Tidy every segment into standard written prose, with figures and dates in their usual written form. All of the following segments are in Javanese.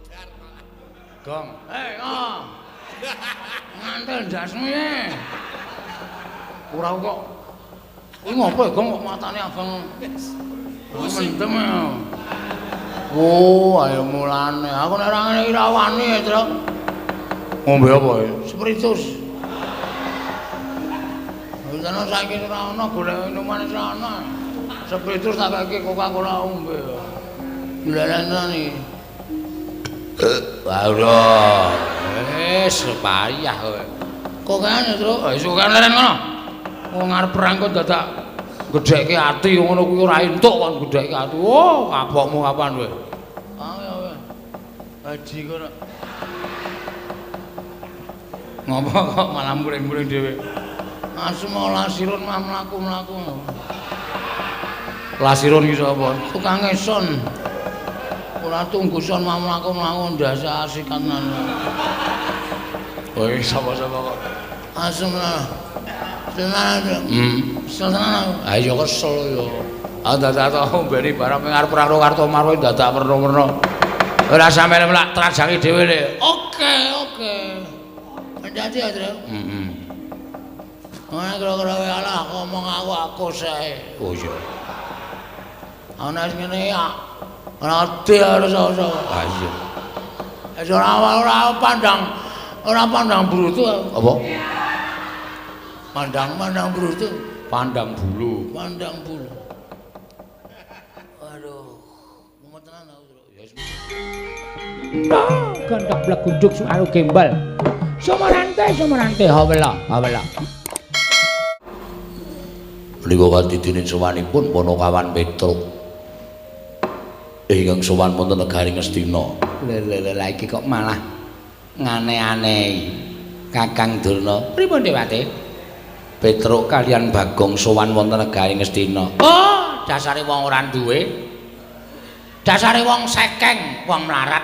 Modar malah. Gong. Hei, oh. Ngantel ndasmu ye. Ora kok. Kuwi ngopo ya, Gong, kok matane abang? Pusing. Mendem ya. Oh, ayo mulane. Aku nek ora ngene iki ra wani ya, Truk. Ngombe apa ya? Spiritus. Wis ana saiki ora ana golek minuman ora ana. Spiritus tak kaki Coca-Cola ombe. Lha iki. Ora. Wis payah kowe. Kokean ya, Truk. Wis kokean leren ngono. Wong arep perang kok dadak gedhekke ati ngono kuwi ora entuk kon gedhekke ati. Oh, kapokmu kapan kowe? Ayo kowe. Haji kono. Ngopo kok malah muring-muring dhewe? Asu mau lasirun mah mlaku-mlaku. Lasirun iki sapa? Tukang son. Ora tunggu son mah mlaku-mlaku ndase asikan. Woi, sapa-sapa kok? Asu lah. Tenan. Kesel tenan. Ha iya kesel ya. Ah dadak tau mbeni barang ngarep perang karo Kartomarwa dadak werna-werna. Ora sampe mlak trajangi dhewe le. Oke, oke. Hati-hati ya, Tru. Heeh. Ora kira-kira alah ngomong aku sae. Oh iya. Ana sing ngene ya. Ora ati harus sapa. Ha iya. Wis ora pandang brutu. Apa? Pandang brutu, pandang bulu, pandang bulu. Aduh, mumet tenan aku, Tru. Ya wis. Gondok blegunduk suaru gembel. Sumarante sumarante hawela hawela. Menika kanthi dene sowanipun Panakawan Petruk. Ingkang sowan wonten negari Ngastina. Lha lha lha iki kok malah ngane-anehi Kakang Durna. Pripun Dewate? Petruk kalian Bagong sowan wonten negari Ngastina. Oh, dasare wong ora duwe. Dasare wong sekeng, wong mlarat.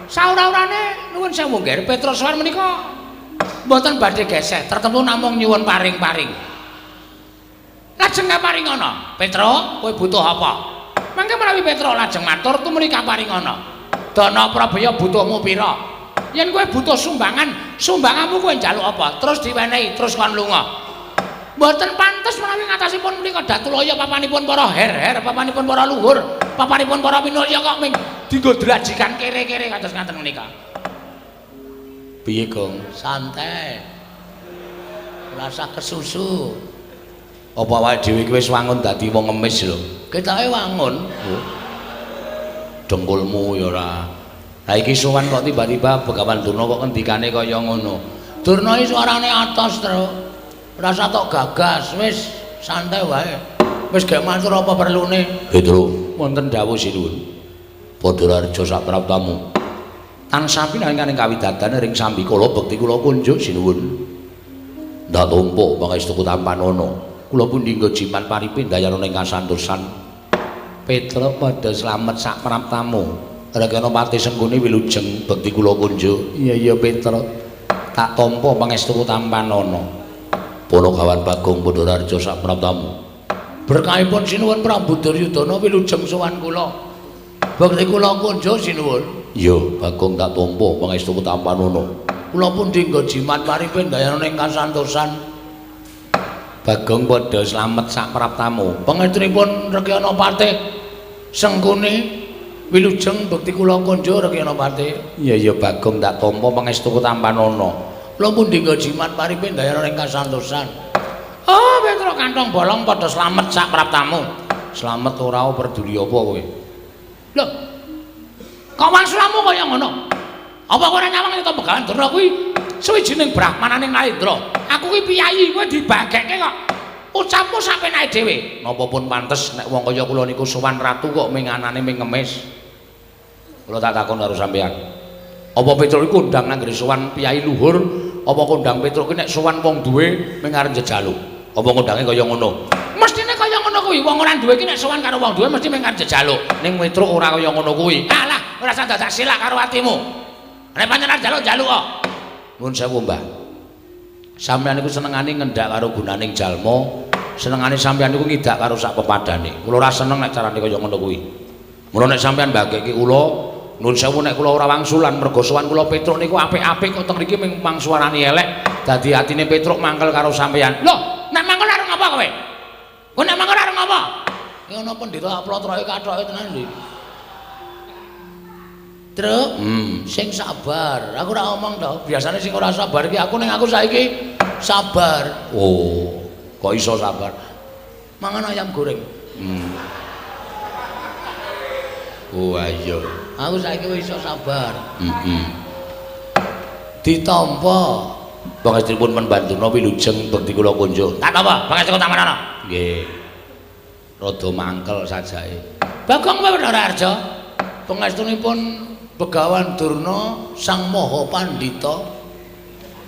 Saura-urane nuwun sewu nggih, Petruk sowan menika mboten badhe geseh, tertentu namung nyuwun paring-paring. Lajeng kaparingana, Petruk, kowe butuh apa? Mangke menawi Petruk lajeng matur tumuli kaparingana. Dana Prabaya butuhmu pira? Yen kowe butuh sumbangan, sumbanganmu kowe njaluk apa? Terus diwenehi, terus kon lunga. Mboten pantes menawi ngatasipun menika Datulaya papanipun para her-her, papanipun para luhur, papanipun para minulya kok ming dinggo drajikan kere-kere kados ngaten menika. Piye, Gong? Santai. Ora usah kesusu. Apa awake dhewe iki wis wangun dadi wong ngemis lho? Ketoke wangun. Oh. Dengkulmu ya ora. Lah iki sowan kok tiba-tiba Begawan Durna kok ngendikane kaya ngono. Durna iki suarane atos, Truk. Ora usah tok gagas, wis santai wae. Wis gek matur apa perlune. Petruk, wonten dawuh sinuwun. Padha raja sapraptamu. Tansah pinangan kawidadan ring sambikala bekti kula kunjuk sinuwun. Ndak tampa pangestu tampanana. Kula pundi nggo jimat paripe ndayana ing kasantosan. Petruk padha slamet sapraptamu. Rekana pati Sengkuni wilujeng bekti kula kunjuk. Iya iya Petruk. Tak tampa pangestu tampanana. Panakawan Bagong Pandharaja sapraptamu. Berkahipun sinuwun Prabu Duryudana wilujeng sowan kula. Bekti kula kunjuk sinuwun. Iya, Bagong tak tampa pangestu tampanana. Kula pundi nggo jimat paripe ndayana ing kasantosan. Bagong padha slamet sapraptamu. Pangestunipun Rekyana Patih Sengkuni wilujeng bekti kula kunjuk Rekyana Patih. Iya iya Bagong tak tampa pangestu tampanana. Kula pundi nggo jimat paripe ndayana ing kasantosan. Oh, Petruk kantong bolong padha slamet sapraptamu. Slamet ora peduli apa kowe? Lho. Kok wangsulamu kaya ngono? Apa kowe ora nyawang yen Begawan Durna kuwi suwijining brahmananing Narendra? Aku kuwi piyayi, kowe dibagekke kok. Ucapmu sak penake dhewe. Napa pun pantes nek wong kaya kula niku sowan ratu kok ming anane ming ngemis. Kula tak takon karo sampeyan. Apa Petruk iku kondang nang sowan piyayi luhur, apa kondang Petruk ki nek sowan wong duwe ming arep njejaluk? Apa kondange kaya ngono? Mestine kaya ngono kuwi, wong ora duwe ki nek sowan karo wong duwe mesti ming arep njejaluk. Ning Petruk ora kaya ngono kuwi. Alah, ora usah dadak silak karo atimu. Nek pancen arep njaluk-njaluk kok. Nuwun sewu, Mbah. Sampeyan niku senengane ngendak karo gunaning jalma, senengane sampeyan niku ngidak karo sak pepadane. Kula ora seneng nek carane kaya ngono kuwi. Mula nek sampeyan mbagekke kula, Nun sewu nek kula ora wangsulan merga sowan kula Petruk niku apik-apik kok teng mriki mung mangsuarani elek. Dadi atine Petruk mangkel karo sampeyan. Lho, nek mangkel arep ngapa kowe? Kowe nek mangkel arep ngapa? Iki ana pendhita aplotroke kathoke tenan lho iki. Truk, sing sabar. Aku ora omong to. Biasane sing ora sabar iki aku, ning aku saiki sabar. Oh, kok iso sabar? Mangan ayam goreng. Oh, ayo. Aku saiki wis iso sabar. Heeh. Ditampa. Pangestunipun Panembahan wilujeng bekti kula kunjuk. Tak tampa, pangestu tamanana. Nggih. Rada mangkel sajake. Bagong kowe Raharja. Pangestunipun Begawan Durna Sang Maha Pandhita.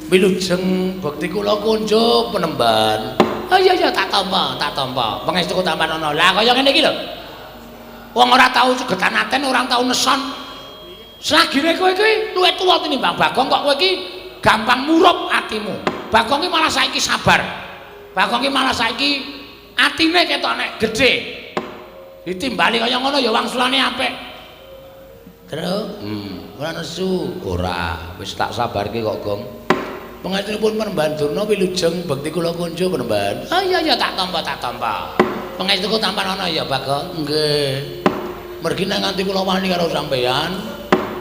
Wilujeng bekti kula kunjuk Panembahan. Oh iya iya tak tampa, tak tampa. Pangestu tamanana. Lah kaya ngene iki lho. Wong ora tau cegetan aten, ora tau neson. Selagine kowe iki luwih tuwa tinimbang Bagong kok kowe iki gampang murup atimu. Bagong iki malah saiki sabar. Bagong iki malah saiki atine ketok nek gedhe. Ditimbali kaya ngono ya wangsulane apik. Truk, ora nesu. Ora, wis tak sabarke kok, Gong. Pangestunipun Panembahan Durna wilujeng bekti kula kunjuk Panembahan. Oh iya iya tak tampa, tak tampa. Pangestuku tampanana ya, Bagong. Nggih. Mergi nek nganti kula wani karo sampeyan,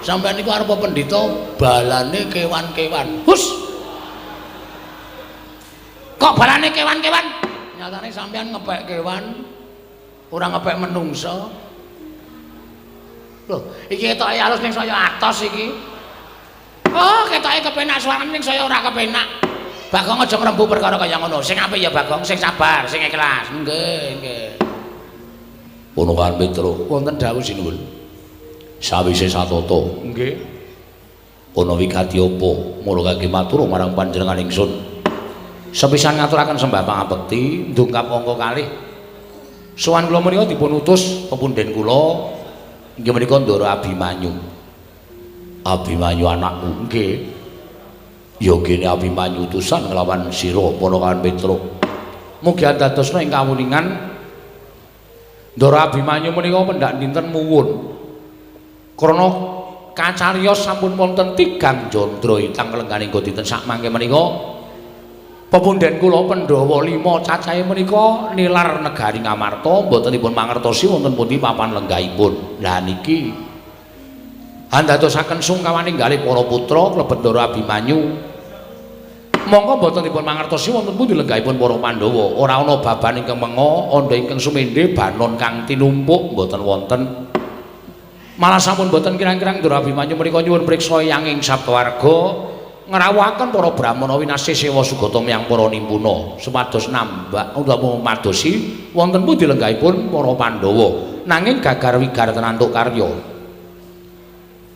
sampeyan niku arep pendhita balane kewan-kewan. Hus. Kok balane kewan-kewan? Nyatane sampeyan ngepek kewan, ora ngepek menungsa. Loh, iki ketoke alus ning saya atos iki. Oh, ketoke kepenak suarane ning saya ora kepenak. Bagong aja ngrembug perkara kaya ngono. Sing apik ya Bagong, sing sabar, sing ikhlas. Nggih, nggih. Punukan Petruk, wonten dawuh sinuwun. Sawise satata. Nggih. Ana wigati apa? Mula kangge matur marang panjenengan ingsun. Sepisan ngaturaken sembah pangabekti, ndungkap angka kalih. Sowan kula menika dipun utus pepunden kula inggih menika Ndara Abimanyu. Abimanyu anakku, nggih. Ya kene Abimanyu utusan nglawan sira ponakan Petruk. Mugi andadosna ing kawuningan Ndara Abimanyu menika pendak dinten muwun. Krana kacariyos sampun wonten tigang jandra itang lengganing dinten sakmangke menika pepunden kula Pandhawa 5 cacahe menika nilar negari Ngamarta mboten dipun mangertosi wonten pundi papan lenggahipun. Lah niki andadosaken sungkawaning galih para putra klebet Ndara Abimanyu. Monggo mboten dipun mangertosi wonten pundi lenggahipun para Pandhawa. Ora ana baban ingkang menga, andha ingkang sumendhe, banon kang tinumpuk mboten wonten. Malah sampun mboten kirang-kirang Ndara Abimanyu menika nyuwun priksa eyang ing Saptawarga ngrawuhaken para brahmana winasih sewa sugata miyang para nimpuna supados nambah utawa madosi wonten pundi lenggahipun para Pandhawa. Nanging gagar wigar tenantuk karya.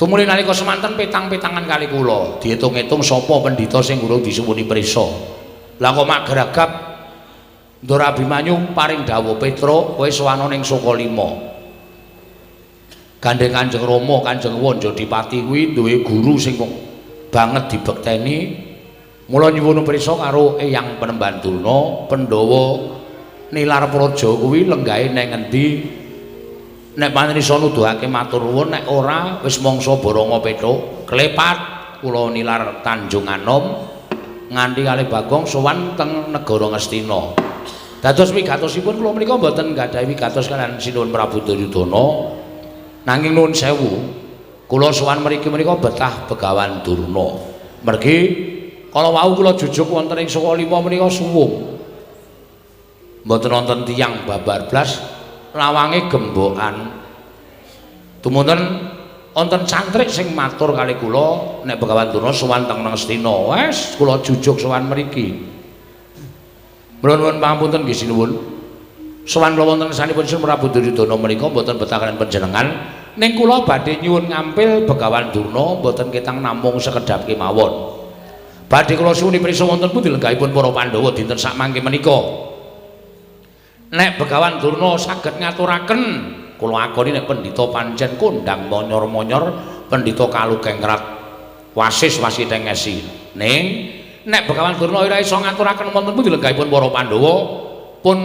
Tumuli nalika semanten petang-petangan kali kula diitung-itung sapa pendhita sing urung disuwuni prisa. Lah kok mak geragap Ndara Abimanyu paring dawuh, Petruk, kowe sowana ning Sukalima. Gandeng Kanjeng Rama, Kanjeng Wanjadipati kuwi duwe guru sing banget dibekteni. Mula nyuwun prisa karo Eyang Panembahan Durna, Pandhawa nilar praja kuwi lenggahe nang endi? Nek pancen iso nuduhake matur nuwun, nek ora wis mangsa boronga Petruk. Klepat kula nilar Tanjung Anom nganti kalih Bagong sowan teng negara Ngastina. Dados wigatosipun kula menika mboten nggadahi wigatos kaliyan Sinuwun Prabu Duryudana. Nanging nuwun sewu, kula sowan mriki menika betah Begawan Durna. Mergi kala wau kula jujuk wonten ing Sukalima menika suwung. Mboten wonten tiyang babar blas, lawange gembokan. Tumunten wonten cantrik sing matur kali kula nek Begawan Durna sowan teng Ngastina. Wes kula jujuk sowan mriki. Mula nuwun pangapunten nggih sinuwun. Sowan kula wonten ngersanipun Sri Prabu Duryudana menika mboten betah kaliyan panjenengan, ning kula badhe nyuwun ngampil Begawan Durna mboten ketang namung sekedhap kemawon. Badhe kula suwuni prisa wonten pundi lenggahipun para Pandhawa dinten sakmangke menika. Nek Begawan Durna saged ngaturaken, kula akoni nek pendhita pancen kondang monyor-monyor, pendhita kalukengrat wasis wasiteng esi. Ning nek Begawan Durna ora iso ngaturaken wonten pundi lenggahipun para Pandhawa, pun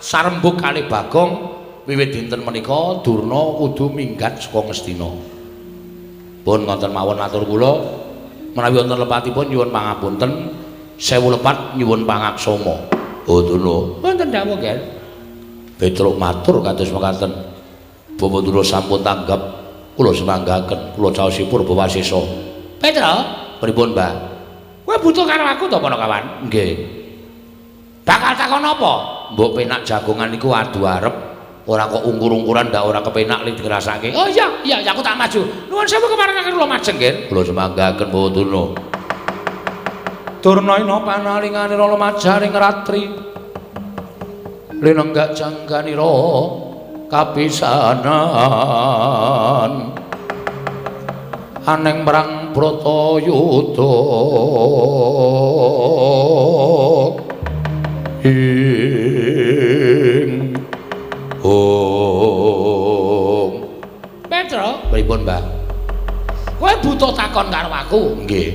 sarembug kalih Bagong wiwit dinten menika Durna kudu minggat saka Ngastina. Pun ngoten mawon atur kula. Menawi wonten lepatipun nyuwun pangapunten, sewu lepat nyuwun pangaksama. Oh Durna, wonten dawuh, Ger. Petruk matur kados mekaten. Bapak Durna sampun tanggap, kula semanggaken, kula caosi purba wasesa. Petruk, pripun, Mbah? Kowe butuh karo aku to, Panakawan? Nggih. Bakal takon apa? Mbok penak jagongan iku adu arep, ora kok ungkur-ungkuran ndak ora kepenak li dirasake. Oh iya, iya, aku tak maju. Nuwun sewu kemaringaken kula majeng, Nggih. Kula semanggaken Bapak Durna. Durna ina panalinganira lumajaring ratri. Linenggak jangganira kapisanan. Aneng marang Bratayuda. Ing Om. Petro, pripun, Mbah? Kowe butuh takon karo aku? Nggih.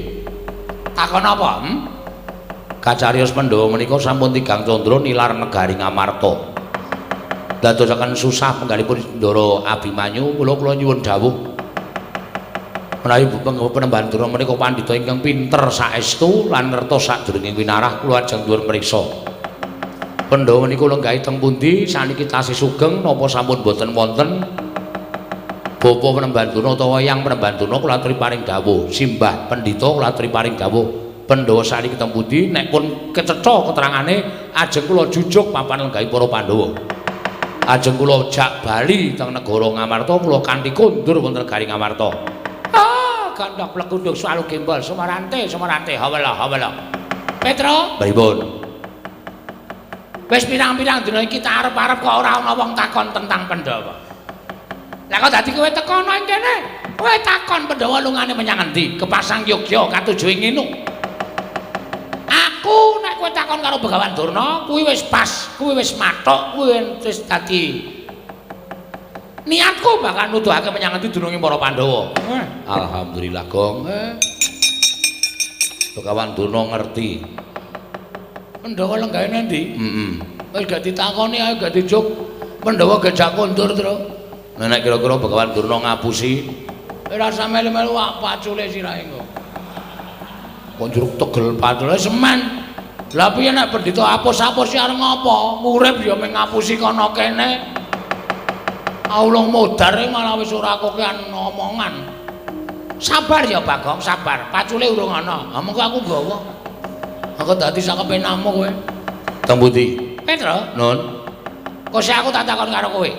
Takon apa? Hmm? Kacariyos Pandhawa menika sampun tigang candra nilar negari Ngamarta. Dadosaken susah penggalipun Ndara Abimanyu, kula kula nyuwun dawuh. Menawi Panembahan Durna menika pandhita ingkang pinter saestu lan ngertos sadurunge winarah, kula ajeng nyuwun mriksa. Pandhawa menika lenggahi teng pundi saniki tasih sugeng napa sampun boten wonten? Bapa Panembahan Durna utawa Eyang Panembahan Durna kula aturi paring dawuh, simbah pendhita kula aturi paring dawuh. Pandhawa saniki teng pundi? Nek pun kecetha keterangane ajeng kula jujuk papan lenggahi para Pandhawa. Ajeng kula jak bali teng negara Ngamarta, kula kanthi kondur wonten negari Ngamarta. Ah, gandhok plegunduk swalu gembol sumarante sumarante hawala hawala. Petro, pripun? Wis pirang-pirang dina iki tak arep-arep kok ora ana wong takon tentang Pandhawa. Lah kok dadi kowe teko ana ing kene? Kowe takon Pandhawa lungane menyang endi? Kepasang Yogya katuju ing nginu. Aku nek kowe takon karo Begawan Durna, kuwi wis pas, kuwi wis mathuk, kuwi wis dadi niatku bakal nuduhake menyang endi dununge para Pandhawa. Alhamdulillah, Gong. Begawan Durna ngerti. Pandhawa lenggahe endi? Heeh. Wis gak ditakoni ae gak dijuk. Pandhawa gejak kondur, Tru. Nek kira-kira Begawan Durna ngapusi, ora usah melu-melu pacule sirahe engko. Kok njuruk tegel pacule semen. Lah piye nek pendhita apus-apus arep ngopo? Urip ya mung ngapusi kono kene. Aulung modar malah wis ora kokean omongan. Sabar ya Bagong, sabar. Pacule urung ana. Ha mengko aku nggawa. Aku dadi sakepenamu kowe. Teng pundi? Petro, Nun. Kok sik aku tak takon karo kowe.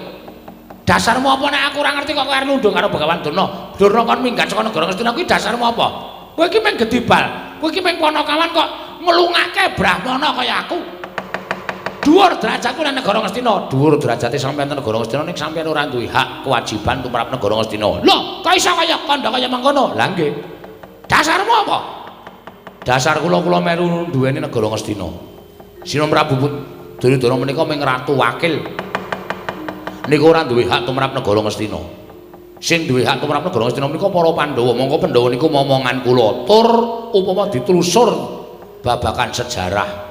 Dasarmu apa nek aku ora ngerti kok kowe arep nunduk karo Begawan Durna? Durna kon minggat saka negara Ngastina kuwi dasarmu apa? Kowe iki mung gedibal. Kowe iki mung panakawan kok nglungake brahmana kaya aku. Dhuwur derajatku nang negara Ngastina. Dhuwur derajate sampeyan nang negara Ngastina ning sampeyan ora duwe hak kewajiban tumrap negara Ngastina. Lho, kok iso kaya kandha kaya mengkono? Lah nggih. Dasarmu apa? Dasar kula kula melu duweni negara Ngastina. Sina Prabu Duryudana menika mung ratu wakil. Niku ora duwe hak tumrap negara Ngastina. Sing duwe hak tumrap negara Ngastina menika para Pandhawa. Mongko Pandhawa niku momongan kula. Tur upama ditelusur babakan sejarah.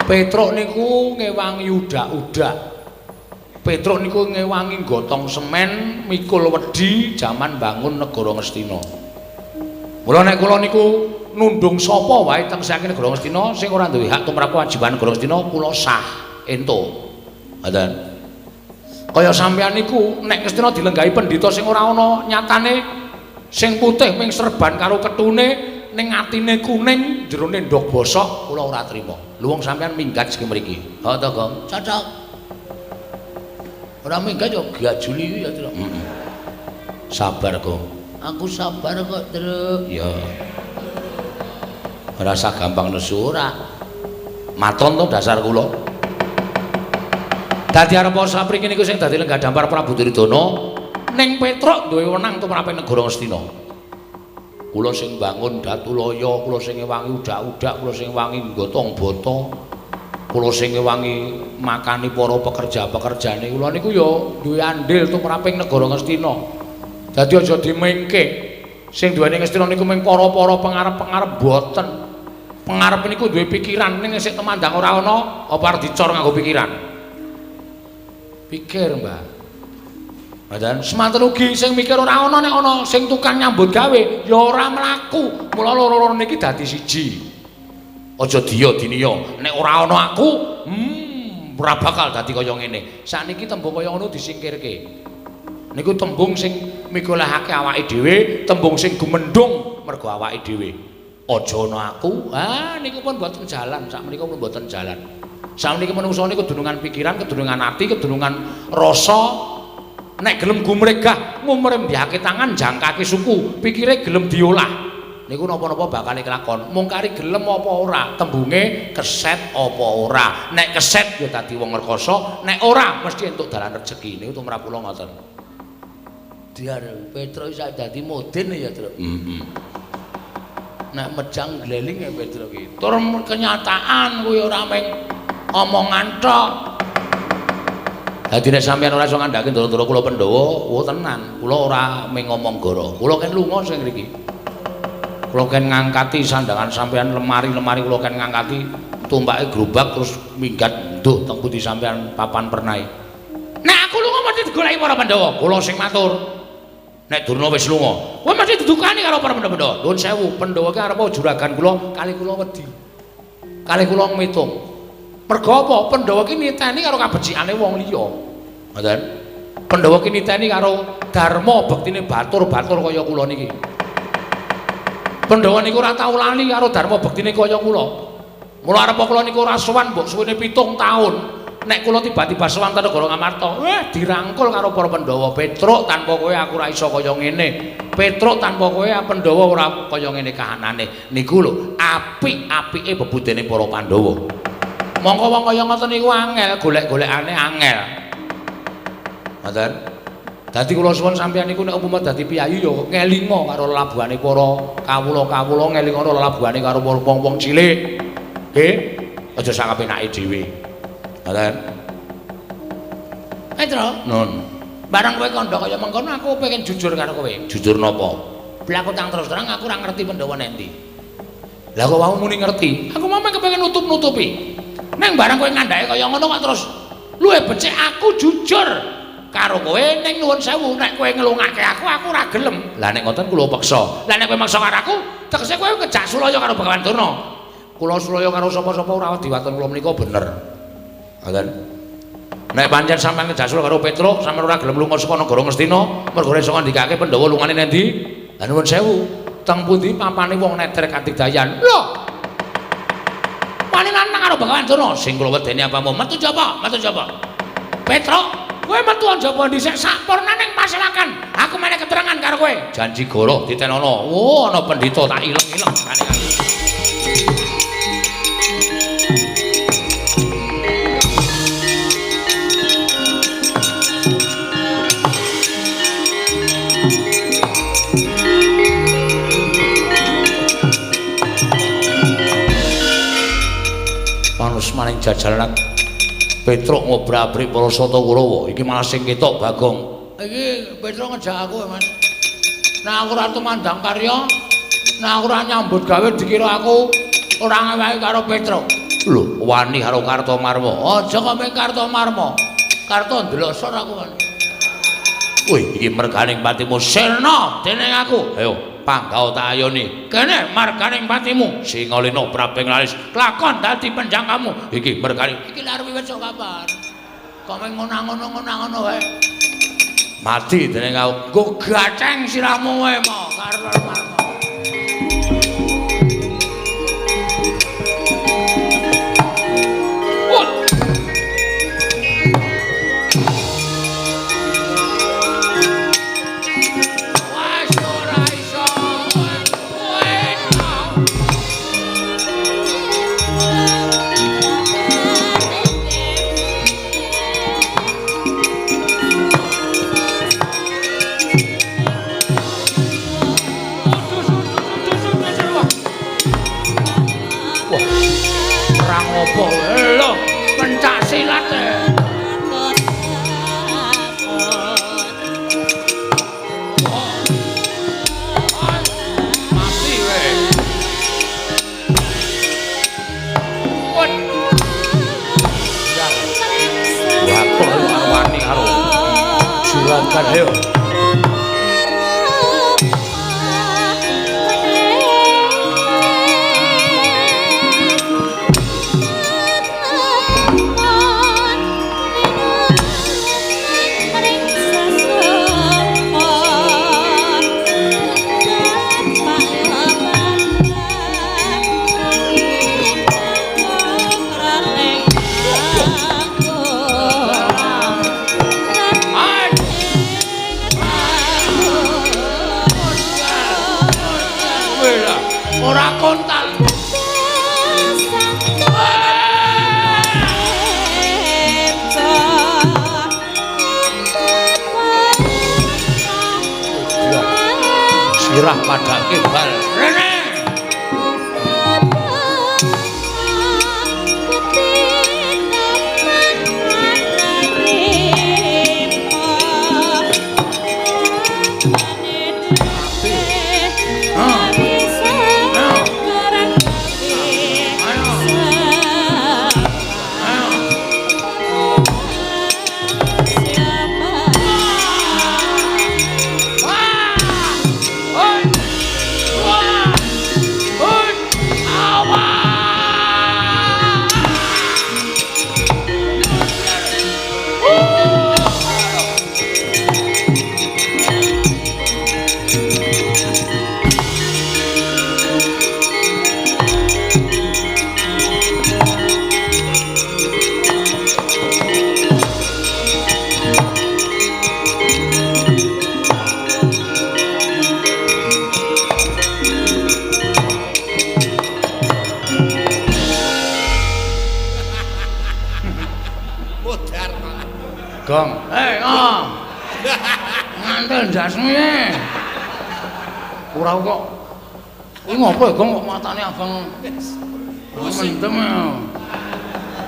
Petruk niku ngewangi udak-udak. Petruk niku ngewangi gotong semen, mikul wedi jaman bangun negara Ngastina. Mula nek kula niku nundung sapa wae teng saking negara Ngastina sing ora duwe hak tumrap kewajiban negara Ngastina kula sah entuk. Ngoten. Kaya sampeyan niku nek Ngastina dilenggahi pendhita sing ora ana nyatane sing putih ming serban karo ketune ning atine kuning jerone ndog bosok kula ora trima. Lho wong sampeyan minggat saking mriki. Ha to, Gong? Cocok. Ora minggat yo gajuli ya, Tru. Heeh. Sabar, Gong. Aku sabar kok, Tru. Ya. Ora usah gampang nesu ora. Maton to dasar kula. Dadi arep sapriki niku sing dadi lenggah dampar Prabu Duryudana ning Petruk duwe wenang tumrap negara Ngastina. Kula sing bangun Datulaya, kula sing ngewangi udak-udak, kula sing ngewangi gotong bata, kula sing ngewangi makani para pekerja-pekerjane. Kula niku ya duwe andil tumraping negara Ngastina. Dadi aja dimengke. Sing duweni Ngastina niku mung para-para pengarep-pengarep boten. Pengarep niku duwe pikiran ning sik temandang ora ana, apa arep dicor nganggo pikiran? Pikir, Mbah. Ngoten. Semanten ugi sing mikir ora ana nek ana sing tukang nyambut gawe ya ora mlaku. Mula loro-loro niki dadi siji. Aja diya diniya. Nek ora ana aku, ora bakal dadi kaya ngene. Sakniki tembung kaya ngono disingkirke. Niku tembung sing migolahake awake dhewe, tembung sing gumendhung mergo awake dhewe. Aja ana aku. Ah niku pun mboten jalan, sakmenika pun mboten jalan. Sakmeniki manungsa niku kedunungan pikiran, kedunungan ati, kedunungan rasa. Nek gelem gumregah, ngumrembyake tangan, jangkake suku, pikire gelem diolah. Niku napa-napa bakal kelakon. Mung kari gelem apa ora, tembunge keset apa ora. Nek keset ya dadi wong rekasa, nek ora mesti entuk dalan rejeki. Niku tumrap kula ngoten. Diar Petro iso dadi modin ya, Truk. Heeh. Nek mejang gleling ya Petro ki. Tur kenyataan kuwi ora mung omongan tok. Dadi nek sampeyan ora iso ngandhake ndoro-ndoro kula Pandhawa, oh tenan, kula ora mung ngomong goro. Kula ken lunga sing ngriki. Kula ken ngangkati sandangan sampeyan lemari-lemari kula ken ngangkati tumpake gerobak terus minggat nduh teng pundi sampeyan papan pernae. Nek aku lunga mesti digoleki para Pandhawa, kula sing matur. Nek Durna wis lunga, kowe mesti didukani karo para Pandhawa. Nuwun sewu, Pandhawa ki arep juragan kula, kali kula wedi. Kali kula ngitung. Mergo apa? Pandhawa ki niteni karo kabecikane wong liya. Ngoten. Pandhawa ki niteni karo dharma bektine batur-batur kaya kula niki. Pandhawa niku ora tau lali karo dharma bektine kaya kula. Mula arep kula niku ora sowan mbok suwene 7 taun. Nek kula tiba-tiba sowan teng negara Ngamarta, dirangkul karo para Pandhawa. Petruk tanpa kowe aku ora iso kaya ngene. Petruk tanpa kowe Pandhawa ora kaya ngene kahanane. Niku lho apik-apike bebudene para Pandhawa. Mongko wong kaya ngoten niku angel, golek-golekane angel. Ngoten. Dadi kula suwun sampeyan niku nek umpama dadi piyayi ya ngelinga karo lelabuhane para kawula-kawula, ngelinga karo lelabuhane karo wong-wong cilik. Nggih, aja sak kapenake dhewe. Ngoten. Petro, Nun. Barang kowe kandha kaya mengkono aku pengen jujur karo kowe. Jujur napa? Blaku tang terus terang aku ora ngerti Pandhawa nek endi. Lah kok wau muni ngerti? Aku mau kepengin nutup-nutupi. Neng barang kowe ngandhake kaya ngono kok terus luwih becik aku jujur karo kowe ning nuwun sewu nek kowe ngelungake aku aku ora gelem. Lah nek ngoten kula peksa. Lah nek kowe maksa karo aku tegese kowe kejak sulaya karo Bagawan Durna. Kula sulaya karo sapa-sapa ora wedi waton kula menika bener. Ngoten. Nek pancen sampeyan kejak sulaya karo Petruk sampeyan ora gelem lunga saka negara Ngastina mergo ora iso ngandikake Pandhawa lungane nang ndi? Lah nuwun sewu, teng pundi papane wong neter kadigdayan? Lho. Wani lanang karo Bagawan Durna sing kula wedeni apamu? Metu jaba, metu jaba. Petruk, kowe metu jaba dhisik sampurna ning pasewakan. Aku meneh keterangan karo kowe. Janji goroh ditenono. Oh, ana pendhita tak ileng-ileng jane. Panus maning jajalan Petruk ngobrak-abrik para Sata Kurawa. Iki malah sing ketok Bagong. Iki Petruk ngejak aku, Mas. Nek aku ora tumandang karya, nek aku ora nyambut gawe dikira aku ora ngewehi karo Petruk. Lho, wani karo Kartomarma. Aja kok mung Kartomarma. Karto ndelosor aku, Mas. Wih, iki merganing patimu sirna dening aku. Ayo, panggao tak ayoni. Kene marganing patimu. Singalina prabing laris. Lakon dadi penjangkamu. Iki merganing. Iki lha arep wiwit sok kapan? Kok mung ngono-ngono wae. Mati dening aku. Nggo gaceng sirahmu wae mo karo Marma. Ora kontal. Sirah pada kebal. Rene. Gong. Hei, oh. Ngantel ndasmu iki. Ora kok. Kuwi ngopo ya, Gong, kok matane abang. Mendem.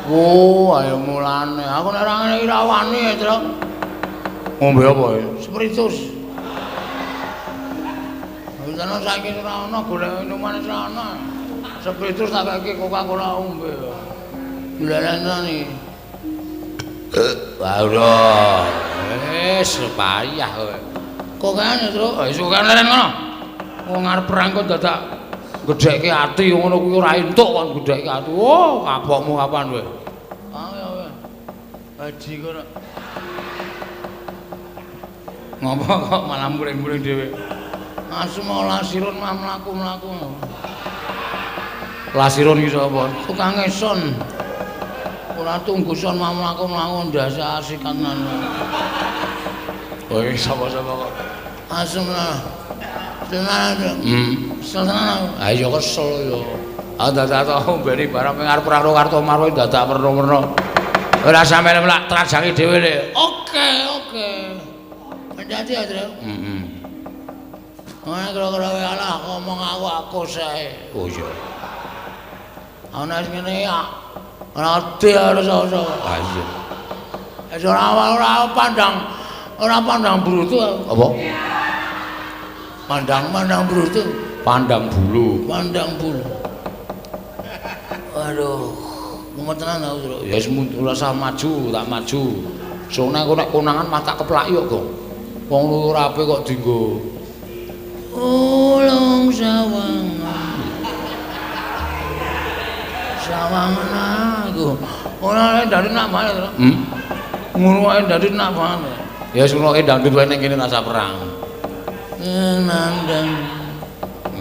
Oh, ayo mulane. Aku nek ora ngene iki ra wani ya, Truk. Ngombe apa ya? Spiritus. Wentene saiki ora ana golek minuman ora ana. Spiritus tak kei Coca-Cola ombe. Golek iki. Wah, wis payah kowe. Kok kene, Truk? Wis kok leren ngono. Wong arep perang kok dadak gedhekke ati ngono kuwi ora entuk kon gedhekke ati. Oh, kapokmu kapan kowe? Ah, ya kowe. Haji kono. Ngopo kok malah muring-muring dhewe? Asu mau lasirun mah mlaku-mlaku. Lasirun iki sapa? Tukang eson. Ora tunggu son mlaku-mlaku ndase asikan. Oh, sapa-sapa kok. Asem lah. Tenan. Tenan. Ha iya kesel ya. Ah dadak tau mbeni barang ngarep perang Kartomarwa dadak werna-werna. Ora sampe mlak trajangi dhewe le. Oke, oke. Hati-hati ya, Tru. Heeh. Ora kira-kira alah ngomong aku sae. Oh iya. Ana sing ngene ya. Ora ati harus ora. Ha iya. Wis ora pandang brutu. Apa? Pandang brutu, pandang bulu, pandang bulu. Aduh, mumet tenan aku, Tru. Ya wis mundur rasa maju, tak maju. Sone aku nek konangan mah tak keplaki kok, Gong. Wong ora apik kok dienggo. Ulung sawangan. Sawangan aku. Ora dadi nak banget, Tru. Ngono wae dadi nak banget. Ya wis ngono dangdut wae ning kene rasa perang. Nandang.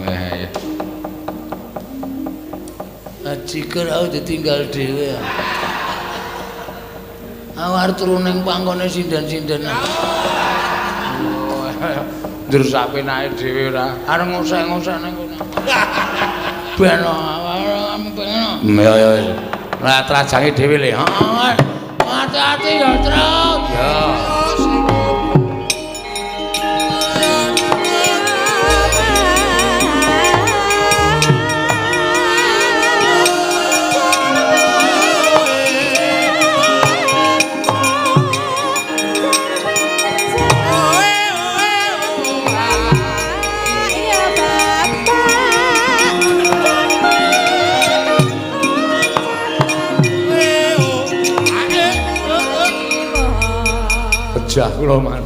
Ya. Ajiker aku ditinggal dhewe. Aku arep turu ning pangkone sinden-sindenan. Ndur sak penake dhewe ora. Arep ngosek-ngosek ning kono. Ben pengen. Ya ya wis. Lah trajange dhewe le. Heeh. Hati-hati ya, Truk. Ya. Pejah kula man.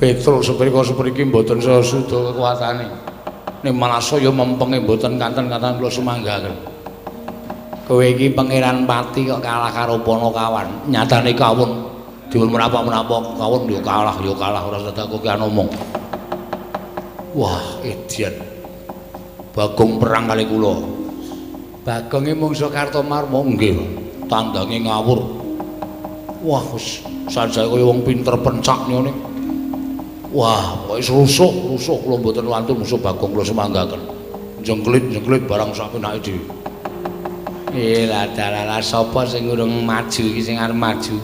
Petruk seprika sepriki mboten saya suda kekuatane. Ning malah saya mempenge mboten kanten-kanten kula sumanggaken. Kowe iki Pangeran Pati kok kalah karo Panakawan. Nyatane kawon dipun menapa-menapa kawon ya kalah ora dadak kowe ngomong. Wah, edian. Bagong perang kali kula. Bagonge mungsa Kartomarma nggih. Tandange ngawur. Wah, wis sanjaya kaya wong pinter pencak ngene. Wah, pokoke rusuh-rusuh kula mboten wantun musuh Bagong kula semanggaken. Jengklit-jengklit barang sak penake dhewe. Lah dalah sapa sing urung maju iki sing arep maju?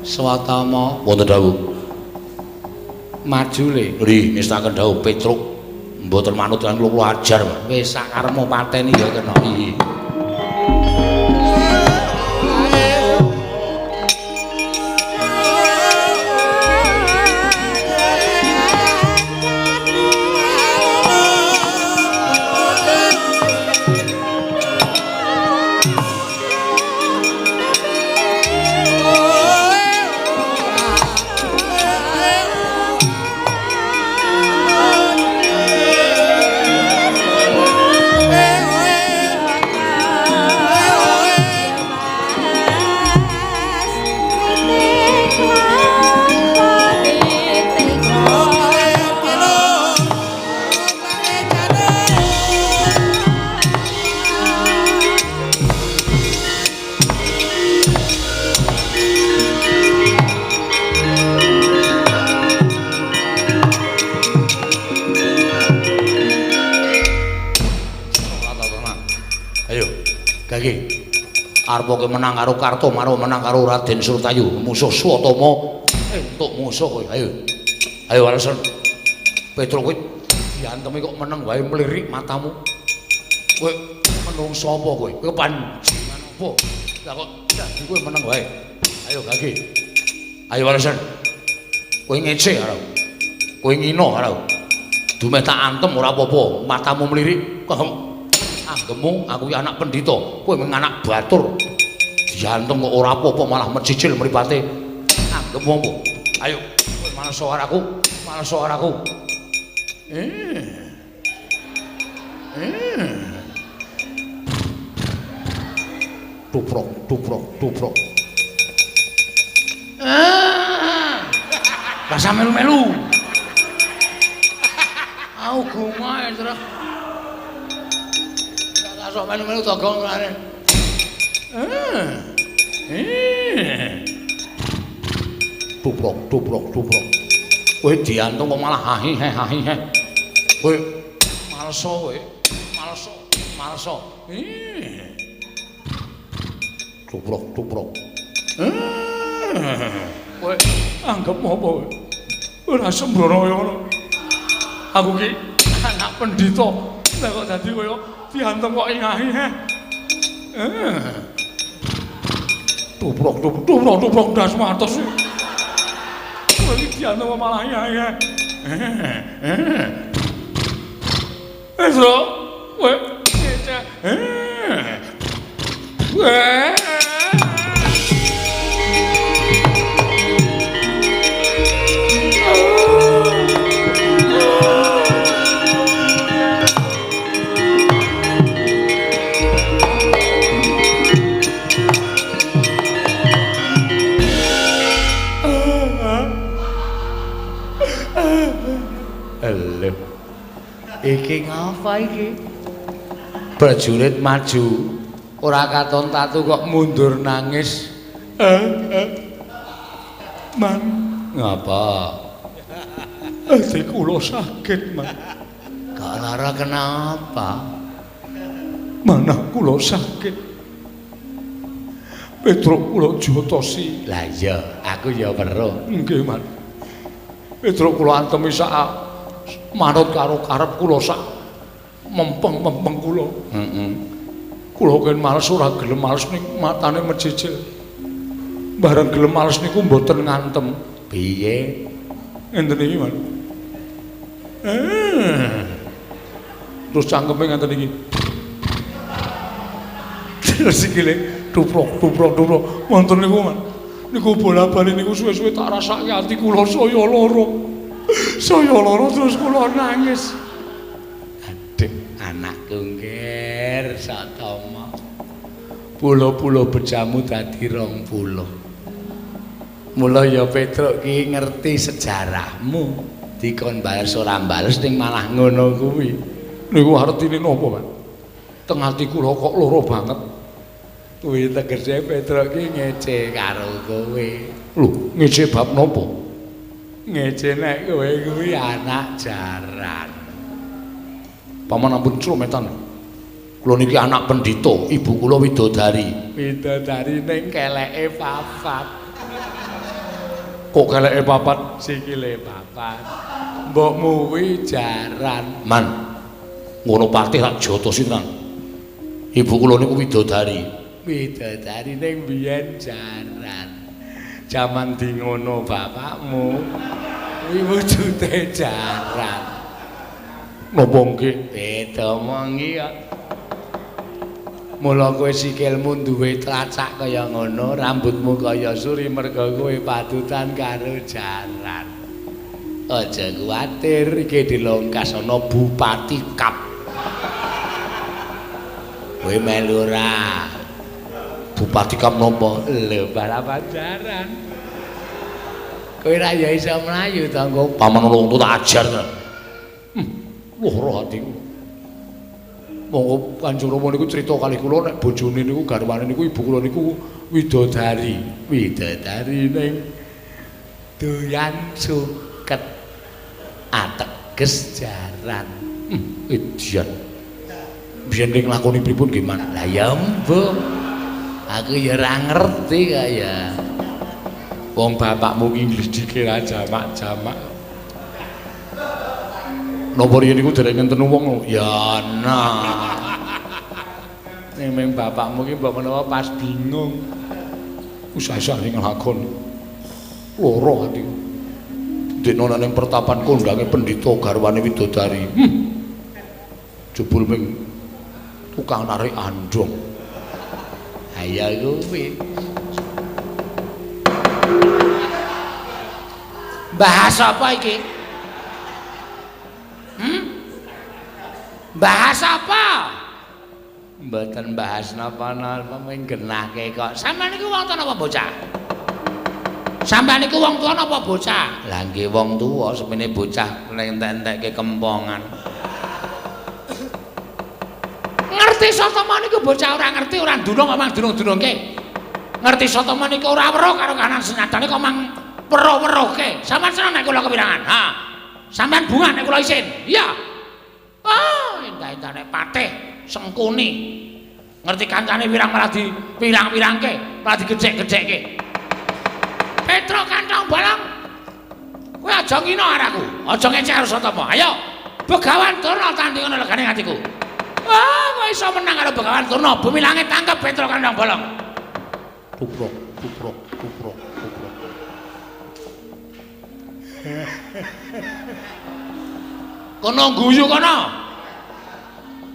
Swatama wonten dawuh. Maju le. Nggih, ngestaken dawuh Petruk mboten manut lan kula ajar. Wis sak karepmu pateni ya kena. Iya. Arep menang karo Kartomarwa, menang karo Raden Surtayu, musuh Swatama, entuk musuh kowe. Ayo. Ayo alasan. Petruk kowe diantemi kok meneng wae mlirik matamu. Kowe menungso apa kowe? Kowe panjenengan apa? Lah kok dadi kowe meneng wae. Ayo gage. Ayo alasan. Kowe ngece karo. Kowe ngino karo. Dumeh tak antem ora apa-apa, matamu mlirik. Anggemu aku ki anak pendhita, kowe mung anak batur. Diantem kok ora apa-apa malah mecicil mripate. Anggemu apa? Ayo, kowe males karo aku, males karo aku. Tuprok, tuprok, tuprok. Rasa melu-melu. Au gungae terus. Sok melu-melu togong lare. Tuprok, tuprok, tuprok. Kowe diantung kok malah hahi he hahi he. Kowe maleso kowe. Maleso, maleso. Tuprok, tuprok. Kowe anggap apa kowe? Ora sembrono kaya ngono. Aku ki anak pendhita. Lah kok dadi kaya diantem kok ingahi he. Tuprok tuprok tuprok tuprok ndas matos. Kowe iki diantem kok malah ingahi he. Wis lho, kowe ngece. Iki ngapa iki? Prajurit maju, ora katon tatu kok mundur nangis. Man, ngapa? Ati kula sakit, Man. Gak lara kenapa? Manah kula sakit. Petruk kula jotosi. Lah iya, aku ya weruh. Nggih, Man. Petruk kula antemi sak manut karo karep kula sak mempeng-mempeng kula. Heeh. Kula ken males ora gelem males ning matane mecicil. Bareng gelem males niku mboten ngantem. Piye? Ngenten iki, Man. Terus cangkeme ngenten iki. Terus sikile tuprok tuprok tuprok. Wonten niku, Man. Niku bola-bali niku suwe-suwe tak rasake ati kula saya lara. Saya lara terus kula nangis. Aduh, anakku ngger Satama. Pulo-pulo bejamu dadi 20. Mula ya Petruk ki ngerti sejarahmu. Dikon bales ora bales ning malah ngono kuwi. Niku artine napa, Pak? Teng ati kula kok lara banget. Kuwi tegese Petruk ki ngece karo kowe. Lho, ngece bab napa? Ngece nek kowe kuwi anak jaran. Paman ampun crometan. Kula niki anak pendhita, ibu kula widodari. Widodari ning keleke papat. Kok keleke papat? Sikile papat. Mbokmu kuwi jaran. Man. Ngono patih tak jotosi tenan. Ibu kula niku widodari. Widodari ning biyen jaran. Jaman di ngono bapakmu kuwi wujude jaran. Napa nggih? Beda omongi kok. Mula kowe sikilmu duwe tlacak kaya ngono, rambutmu kaya suri merga kowe patutan karo jaran. Aja kuwatir, iki dilongkas ana Bupati Kap. Kowe melu ora? Bupati Kap napa? Lho, balapan jaran. Kowe ra ya iso mlayu to, nggo paman wong tak ajar ta. Lara atiku. Monggo Kanjeng Rama niku crita kalih kula nek bojone niku garwane niku ibu kula niku widodari. Widodari ning doyan suket ateges jaran. Edian. Biyen ning nglakoni pripun nggih, Man? Lah ya mbuh. Aku ya ora ngerti kaya. Wong bapakmu ki ngledhike ra jamak-jamak. Napa riyen niku dereng ngenten wong? Ya ana. Ning ming bapakmu ki mbok menawa pas bingung. Usah-usah ning nglakoni. Lara atiku. Dene ana ning pertapan kondange pendhita garwane widodari. Jebul ming tukang narik andhong. Ayo kuwi. Bahas apa iki? Bahas apa? Mboten bahas napa-napa, mung genahke kok. Sampeyan niku wong tuwa napa bocah? Sampeyan niku wong tuwa napa bocah? Lah nggih wong tuwa, semene bocah entek-entekke kempongan. Ngerti Satama niku bocah ora ngerti, ora ndunung kok mang dunung-dunungke. Ngerti Satama niku ora weruh karo kanan senyatane kok mang weruh-weruhke. Sampeyan seneng nek kula kepirangan? Ha. Sampeyan bungah nek kula isin. Iya. Oh, endah-endahne patih Sengkuni. Ngerti kancane wirang malah di pirang-pirangke, malah digecek-gecekke. Petruk kantong bolong. Kowe aja ngina karo aku, aja ngecek karo Satama. Ayo, Begawan Durna tandingono legane atiku. Ah, kowe iso menang karo Begawan Durna. Bumi langit tangkep Petruk kantong bolong. Tuprok, tuprok, tuprok, tuprok. Kono guyu kono.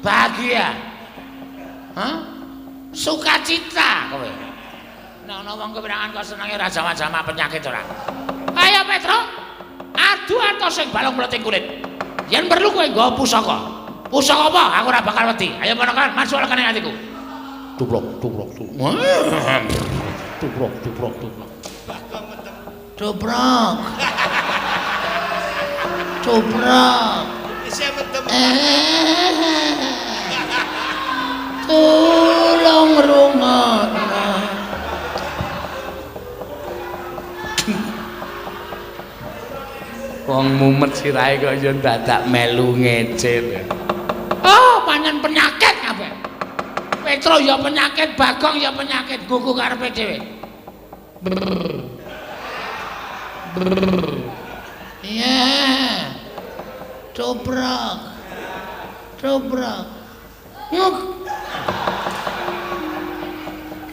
Bahagia. Hah? Sukacita kowe. Nek ana wong kepirangan kok senenge ora jamak-jamak penyakit ora. Ayo Petruk, adu atos sing balung mleting kulit. Yen perlu kowe nggawa pusaka. Pusaka apa? Aku ora bakal wedi. Ayo ponakan, masuk lekane atiku. Tuprok, tuprok, tuprok. Tuprok, tuprok, tuprok. Tuprok. Tuprok. Tulung rungokno. Wong mumet sirahe kok ya dadak melu ngece. Oh, pancen penyakit kabeh. Petro ya penyakit, Bagong ya penyakit, gugu karepe dhewe. Iya. Tuprok. Tuprok. Nguk.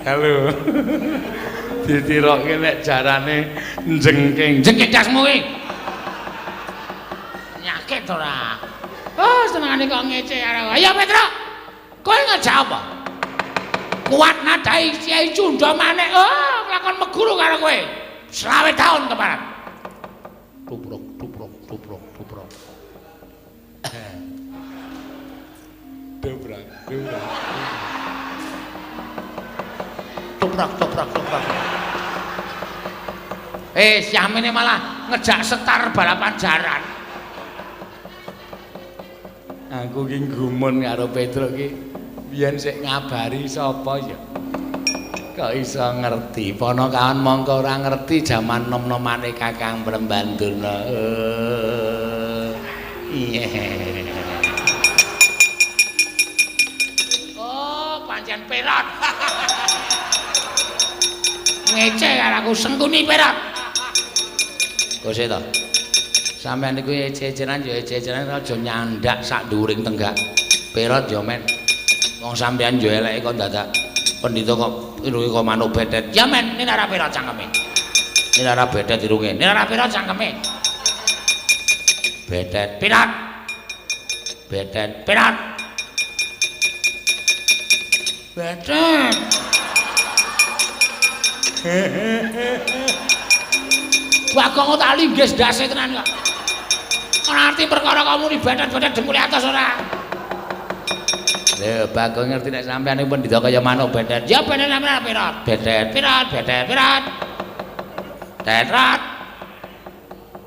Halo. Ditirokke nek jarane njengking. Njengking dasmu kuwi. Penyakit ora. Oh, senengane kok ngece karo. Ayo Petro. Kowe ngejak apa? Kuat nadai Kyai Cunda Manik. Oh, nglakon meguru karo kowe. 20 tahun keparat. Tuprok, tuprok, tuprok, tuprok. Dobrak, dobrak. Toprak, toprak, toprak. Syamine malah ngejak setar balapan jaran. Aku ki gumun karo Petruk ki biyen sik ngabari sapa ya. Kok iso ngerti? Panakawan mongko ora ngerti jaman nom-nomane Kakang Brembandurna. Iya. Oh, pancen Perot. Ngece karo aku Sengkuni Perot. Kose to. Sampeyan niku ece-ecenan ya ece-ecenan aja nyandak sak dhuwuring tenggak. Perot ya men. Wong sampeyan ya eleke kok dadak pendhita kok irunge kok manuk betet. Ya men, ini ora Perot cangkeme. Ini ora betet irunge. Ini ora Perot cangkeme. Betet Perot. Betet Perot. Betet. Bagong tak linggis ndase tenan kok. Ora arti perkara kok muni betet-betet dengkule atos ora. Lho, Bagong ngerti nek sampeyan niku pendhita kaya manuk betet. Ya betet sampeyan Perot. Betet Perot, betet Perot. Tetrat.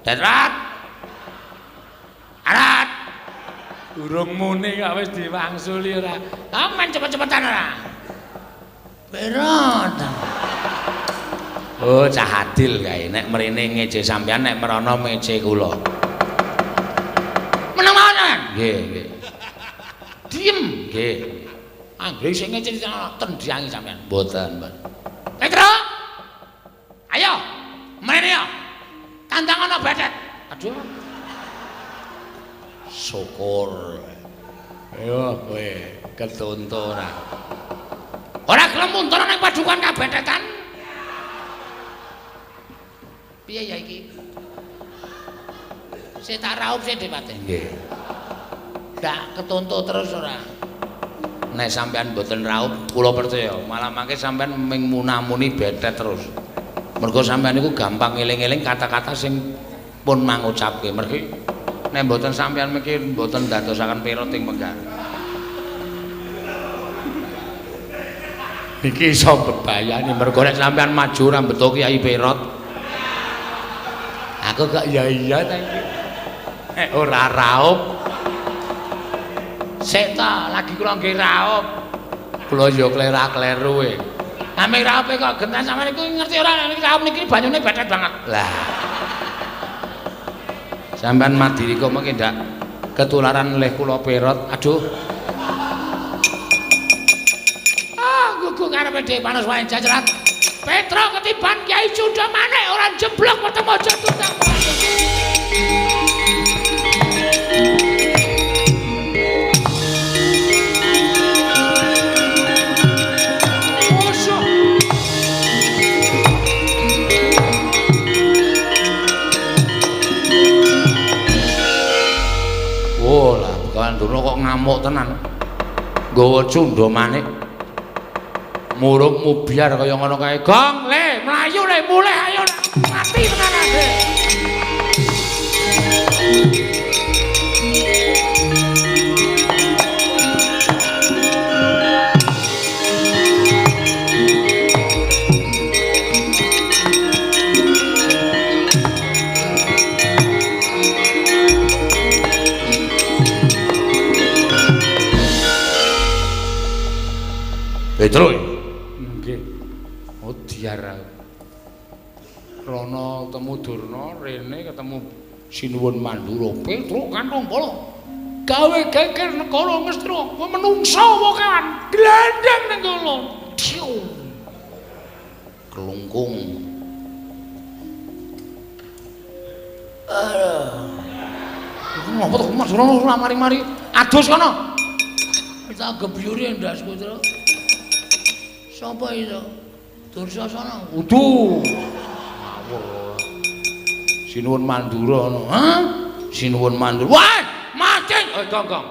Tetrat. Arat. Durung muni kok wis diwangsuli ora. Aman cepet-cepetan ora. Perot. Oh, cah adil kae. Nek mrene ngece sampeyan, nek mrono ngece kula. Meneng mawon sampeyan? Nggih, nggih. Diem, nggih. Anggere sing ngece tendyangi sampeyan. Mboten, mboten. Petro. Ayo, mrene yo. Tandang ana betet. Aduh. Syukur. Ayo kowe ketonto ora. Ora gelem muntur nang padukan kabetetan. Piye ya iki? Sik tak raup sik Depate. Nggih. Ndak ketonto terus ora. Nek sampean mboten raup, kula percaya malah mangke sampean ming munamuni betet terus. Mergo sampean niku gampang eling-eling kata-kata sing pun mangucapke. Mergi nek mboten sampean miki mboten ndadosaken Perot ing penggar. Iki iso bebayani mergo nek sampean maju ora mbeto Kyai Perot. Aku kok ya iya ta iki. Nek ora raup. Sik ta, lagi kula nggih raup. Kula ya klera-kleru e. Ame raupe kok gentan sampeyan iku ngerti ora nek raup niki banyune betet banget. Lah. Sampeyan madiri kok mengki ndak ketularan leh kula Perot. Aduh. Ah, gugu karepe dhewe panas wae jajrat. Petro ketiban Kyai Cunda Manik ora jeblok weteng aja tutang. Oh lah, Begawan Durna kok ngamuk tenan. Nggawa Cunda Manik. Muruk mubyar kaya ngono kae. Gong, le, mlayu le, mulih ayo. Mati tenan ade. Petro. Nggih. Oh diar aku. Rono ketemu Durna, rene ketemu Sinuwun Mandura. Petro kantong polo. Gawe geger negara Ngastina, kowe menungsa apa kewan? Glandang ning kono. Diu. Kelungkung. Aduh. Iku ngopo to Mas Rono ora mari-mari. Adus kono. Tak gebyuri ndasku, Tru. Sapa itu? Dursasana. Udu. Ngawur. Sinuwun Mandura ngono. Hah? Sinuwun Mandura. Wah, mati. Eh, gong, gong.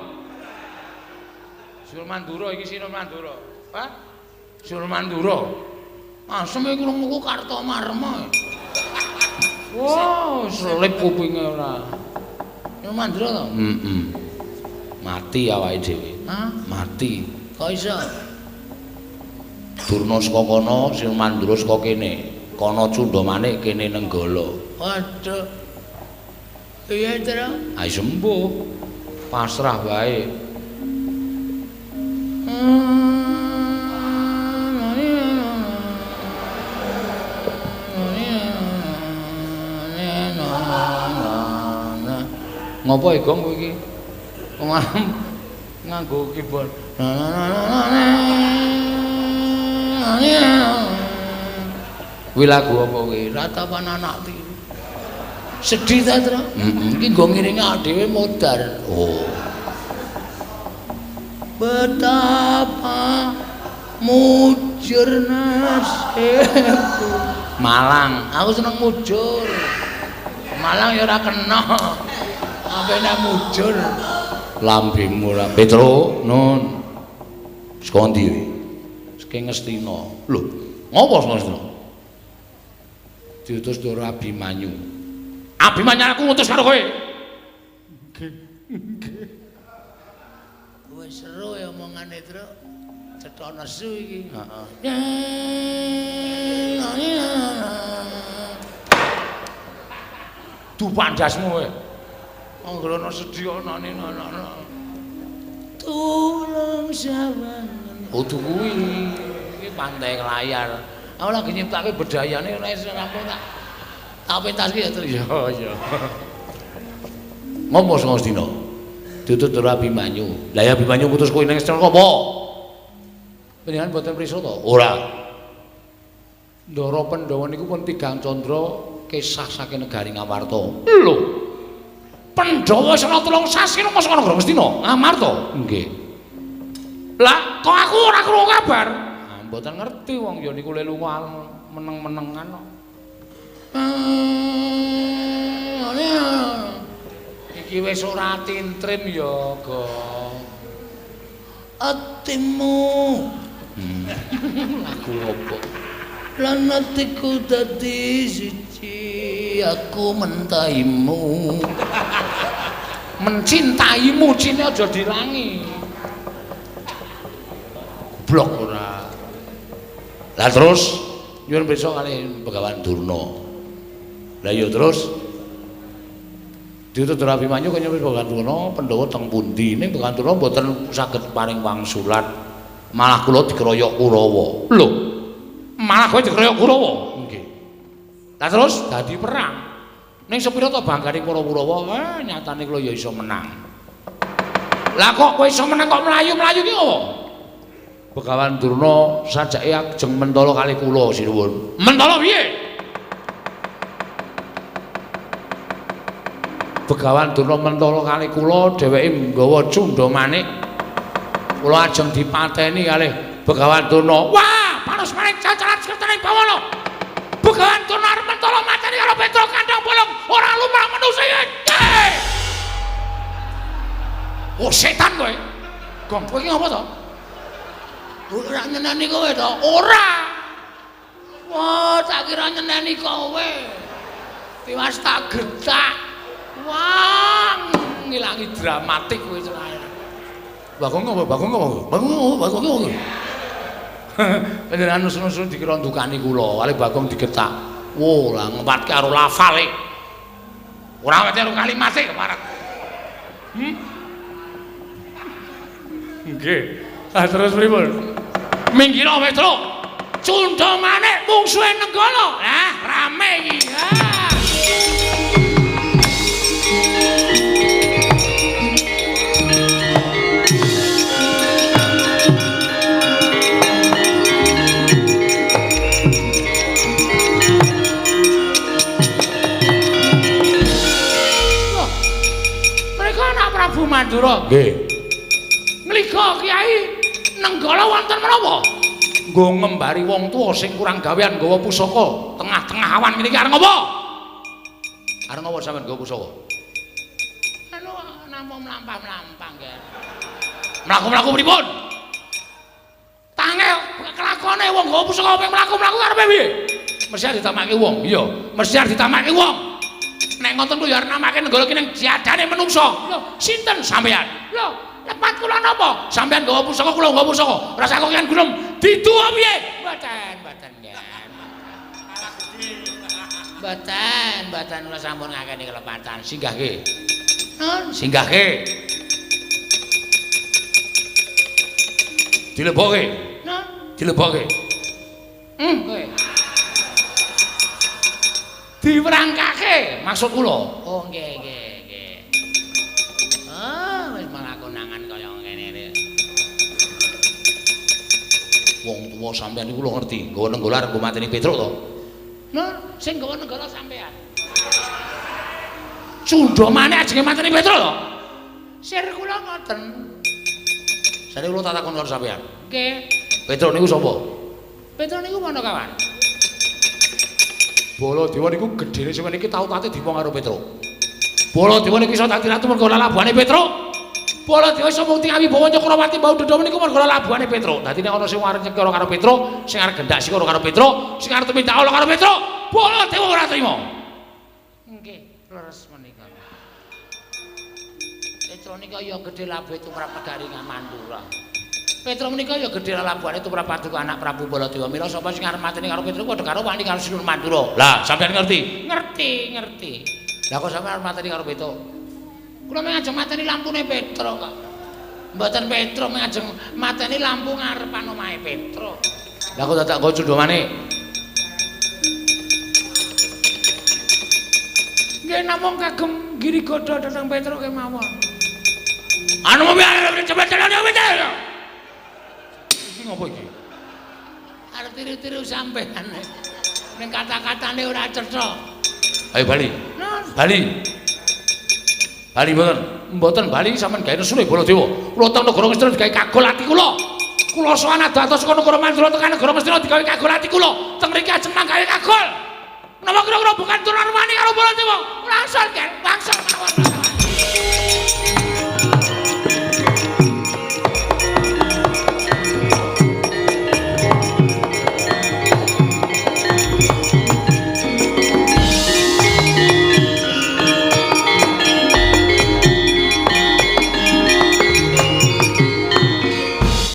Sinuwun Mandura iki Sinuwun Mandura. Hah? Sinuwun Mandura. Asem iki krungu Kartomarma. Wah, selip kupinge ora. Sinuwun Mandura to? Heeh. Mati awake dhewe. Hah? Mati. Kok iso? Durna saka kono, Sinuwun Mandura saka kene. Kono Cunda Manik, kene Nenggala. Waduh. Piye, Tru? Ayo sembuh. Pasrah wae. Ngopo e Gong kowe iki? Nganggo keyboard. Kuwi lagu apa kuwi? Ratapan anak tiri. Sedih ta, Tru? Heeh. Iki nggo ngiringi dhewe modar. Oh. Betapa mujur nasibku. Malang, aku seneng mujur. Malang ya ora kena. Sampe nek mujur. Lambemu ora Petro, Nun. Saka ndi kowe? Saking Ngastina. Lho, ngopo saka Ngastina? Diutus Ndara Abimanyu. Abimanyu aku ngutus karo kowe. Nggih. Nggih. Wis seru ya omongane, Tru. Cetha nesu iki. Heeh. Dupak ndasmu kowe. Anggere ana sedih ana ana. Tulung sawangan. Kudu kuwi. Iki pantai layar. Aku lagi nyiptake bedayane ora iso rampung tak. Tak pentaske ya, Tru. Ya, ya. Ngopo saka Ngastina? Diutus Ndara Abimanyu. Lah ya Abimanyu ngutus kowe ning Ngastina apa? Panjenengan mboten prisa to? Ora. Ndara Pandhawa niku pun tigang candra kesah saking negari Ngamarta. Lho. Pandhawa wis ana 3 sasi nang saka negara Ngastina, Ngamarta. Nggih. Lah, kok aku ora krungu kabar? Ah, mboten ngerti wong ya niku le lunga meneng-menengan kok. Iki wis ora tintrim ya, Gong. Atimu. Lagu opo? Lan atiku dadi siji, aku mentaimu. Mencintaimu cine aja dilangi. Goblok ora. Lah terus nyuwun pirsa kalih Begawan Durna. Lah ya terus diutus Ndara Abimanyu kaya Begawan Durna Pandhawa teng pundi? Ning Begawan Durna mboten saged paring wangsulan. Malah kula dikeroyok Kurawa. Lho. Malah kowe dikeroyok Kurawa? Nggih. Lah terus dadi perang. Ning sepira to banggane para Kurawa, nyatane kula ya iso menang. Lah kok kowe iso menang kok mlayu-mlayu ki opo? Begawan Durna sajake ajeng mentala kali kula sinuwun. Mentala piye? Begawan Durna mentala kali kula, dheweke nggawa cundha manik. Kula ajeng dipateni kalih Begawan Durna. Wah, panus manik cacaran sekertane bawana. Begawan Durna arep mentala mateni karo Petro Kandang Bolong, ora lumrah manusa iki. Oh setan kowe. Gong, kowe iki ngapa to? Ora nyeneni kowe to? Ora. Wah, tak kira nyeneni kowe. Tiwas tak getak. Wah, ngilangi dramatik kowe celaya. Bagong apa? Bagong apa? Bagong apa? Bagong apa? Panjenengan nusun-nusun dikira ndukani kula, kali Bagong digetak. Wo, lah ngempatke karo lafale. Ora wete karo kalimate keparat. Nggih. Lah terus pripun? Minggir Petro. Cundha manik mungsuhe Nenggala. Lah, rame iki. Ah. Loh, mereka anak Prabu Mandura. Nggih. Ngliga Kyai Nenggala wonten menapa? Nggo ngembari wong tuwa sing kurang gawean nggawa pusaka tengah-tengah awan ngene iki arep ngopo? Arep ngopo sampean nggawa pusaka? Anu namung mlampah-mlampah nggih. Mlaku-mlaku pripun? Tange kelakone wong nggawa pusaka ping mlaku-mlaku karepe piye? Mesti arep ditamake wong. Iya, mesti arep ditamake wong. Nek ngoten kuwi ya arep namake Nenggala ki ning diadane menungsa. Lho, sinten sampean? Lho, lepat kula napa? Sampean nggawa pusaka kula nggawa pusaka. Rasa kok kan gunung didu piye? Mboten, mboten nggih. Mboten, mboten kula sampun ngakeni kelepatan. Singgahke. Nun, Singgahke. Dilebokke. Nun, Dilebokke. Kowe. Diwerangkake maksud kula. Oh, nggih, nggih, nggih. Sapa sampean niku lho ngerti, nggawa nenggala arep mateni Petruk to? Nah, sing nggawa nenggala sampean. Cundha maneh ajenge mateni Petruk to? Sir kula ngoten. Sare kula tak takon karo sampean. Nggih. Petruk niku sapa? Petruk niku Panakawan. Baladewa niku gedhene sampeyan iki tau tate diwong karo Petruk. Baladewa niku iso dadi ratu mergo lalabuhane Petruk. Baladewa iso mukti awibawa Cakrawati mbau dada niku mergo lalabuhane Petruk. Dadi nek ana sing arep nyekara karo Petruk, sing arep gendak sikara karo Petruk, sing arep tumindak ala karo Petruk, Baladewa ora trima. Nggih, leres menika. Petruk nika ya gedhe labuhe tumrap negari Mandura. Petruk menika ya gedhe lalabuhane tumrap paduka anak Prabu Baladewa. Mila sapa sing arep mateni karo Petruk padha karo wani karo Sinuhun Mandura. Lah, sampeyan ngerti? Ngerti, ngerti. Lah kok sampeyan arep mateni karo Petruk? Kula mung ajeng mateni lampune Petruk kok. Mboten Petruk mung ajeng mateni lampu ngarepan omahe Petruk. Lah kok dadak nggo cundha maneh? Nggih namung kagem girigodha dhateng Petruk kemawon. Anu cepet cepet. Iki ngopo iki? Arep tiru-tiru sampean. Ning kata-katane ora cetha. Ayo bali. Bali. Bali mboten. Mboten bali sampean gawe nesune Baladewa. Kula teng negara Ngastina digawe kagol ati kula. Kula sowan ado-ado saka negara Mandura tekan negara Ngastina digawe kagol ati kula. Teng mriki ajeng manggawe kagol. Menapa kira-kira bukan turunan wani karo Baladewa? Langsung, Ger, langsung mawon.